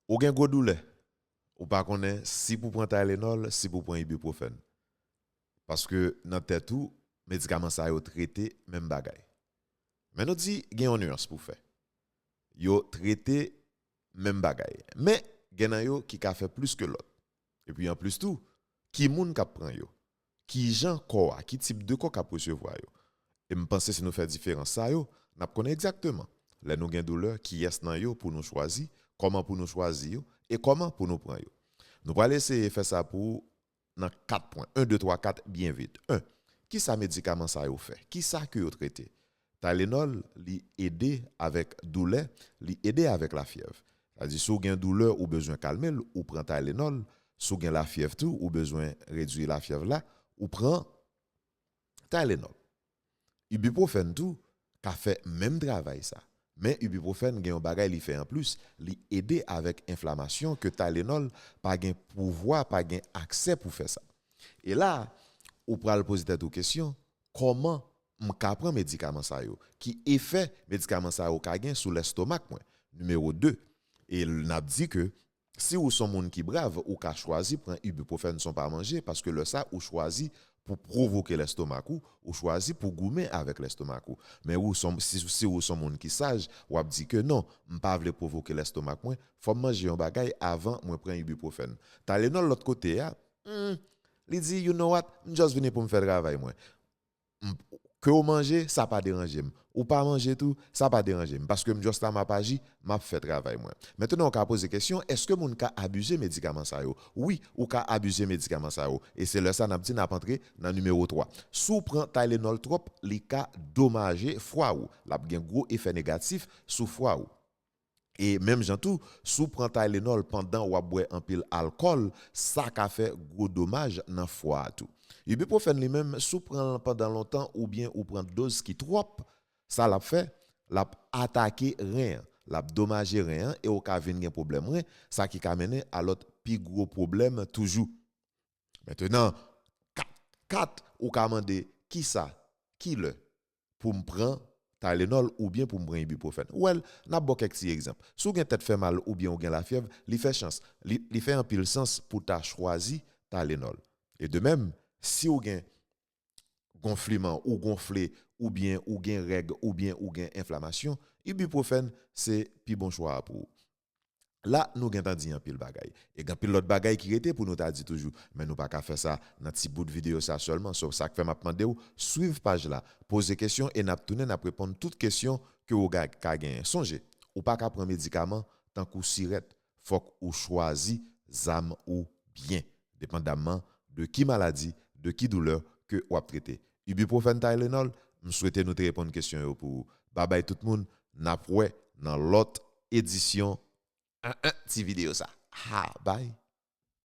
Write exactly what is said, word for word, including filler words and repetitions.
Ou gen gwo doulè, ou pa konnen si pou pran Tylenol, si pou pran ibuprofèn. Paske nan tèt ou, medikaman sa yo trete menm bagay. Men nou di gen yon nuance pou fè. Yo trete menm bagay. Men gen nan yo ki ka fè plis ke lòt. Epi anplis tou, ki moun k ap pran yo? Ki jan kò a, ki tip de kò k ap resevwa yo? E m panse si nou fè diferans sa yo, n ap konnen egzakteman lè nou gen doulè, kiyès nan yo pou nou chwazi, kòman pou nou chwazi yo, e kòman pou nou pran yo. Nou pral eseye fè sa pou ou nan kat pwen. En, de, twa, kat, byen vit. En, kisa medikaman sa yo fè? Kisa ke yo trete? Tylenol, li ede avèk doulè, li ede avèk lafyèv. Sa di, si w gen doulè, ou bezwen kalme l, ou pran Tylenol. Si w gen lafyèv tou, ou bezwen redui lafyèv la, ou pran Tylenol. Ibuprofèn tou ka fè menm travay sa. Men ibuprofèn gen yon bagay li fè anplis, li ede avèk enflamasyon ke Tylenol pa gen pouvwa, pa gen aksè pou fè sa. E la, ou pral poze tèt ou kesyon, kòman m ka pran medikaman sa yo? Ki efè medikaman sa yo ka gen sou lèstomak mwen? Nimewo de, e n ap di ke si ou s on moun ki brav, ou ka chwazi pran ibuprofèn san w pa manje, paske lè sa ou chwazi pou pwovoke lèstomak ou, ou chwazi pou goumen avèk lèstomak ou. Men ou s on, si, si ou s on moun ki saj, w ap di ke non, m pa vle pwovoke lèstomak mwen, fò m manje yon bagay avan mwen pran ibuprofèn. Tylenol lòt kote a, hmm, li di, you know what, m just vini pou m fè travay mwen. M, ke w manje, sa pa deranje m. Ou pa manje tou, sa pa deranje m. Paske m just la, m ap aji, m ap fè travay mwen. Mentnan, ou ka poze kesyon, èske moun ka abize medikaman sa yo? Wi, ou ka abize medikaman sa yo. E se lè sa n ap di n ap antre nan nimewo twa. Si w pran Tylenol twòp, li ka domaje fwa ou. L ap gen gwo efè negatif sou fwa ou. E menm jan tou, si w pran Tylenol pandan w ap bwè anpil alkòl, sa ka fè gwo domaj nan fwa a tou. Ibuprofèn li menm, si w pran l pandan lontan oubyen ou pran doz ki twòp, sa l ap fè, l ap atake ren an, l ap domaje ren an e w ka vin gen pwoblèm ren, sa ki ka mennen a lòt pi gwo pwoblèm toujou. Mentnan, kat, kat, ou ka mande, kisa, ki lè pou m pran Tylenol oubyen pou m pran ibuprofèn? Well, n ap ba w kèk ti egzanp. Si w gen tèt fè mal oubyen ou gen lafyèv, li fè chans, li, li fè anpil sans pou w ta chwazi Tylenol. E de menm, si w gen gonfliman, ou gonfle, oubyen ou gen règ, oubyen ou gen enflamasyon, ibuprofèn se pi bon chwa a pou ou. La, nou gentan di anpil bagay. E gen anpil lòt bagay ki rete pou nou ta di toujou, men nou pa ka fè sa nan ti bout videyo sa sèlman. So, sa k fè m ap mande w, swiv paj la, poze kesyon e n ap tounen, n ap reponn tout kesyon ke w ga-, ka genyen. Sonje, ou pa ka pran medikaman tankou sirèt. Fòk ou chwazi zam ou byen, depandamman de ki maladi, de ki doulè ke w ap trete. Ibuprofèn, Tylenol, m swete nou te reponn kesyon yo pou ou. Babay tout moun, n ap wè nan lòt edisyon, en, en, ti videyo sa. Ha, bay.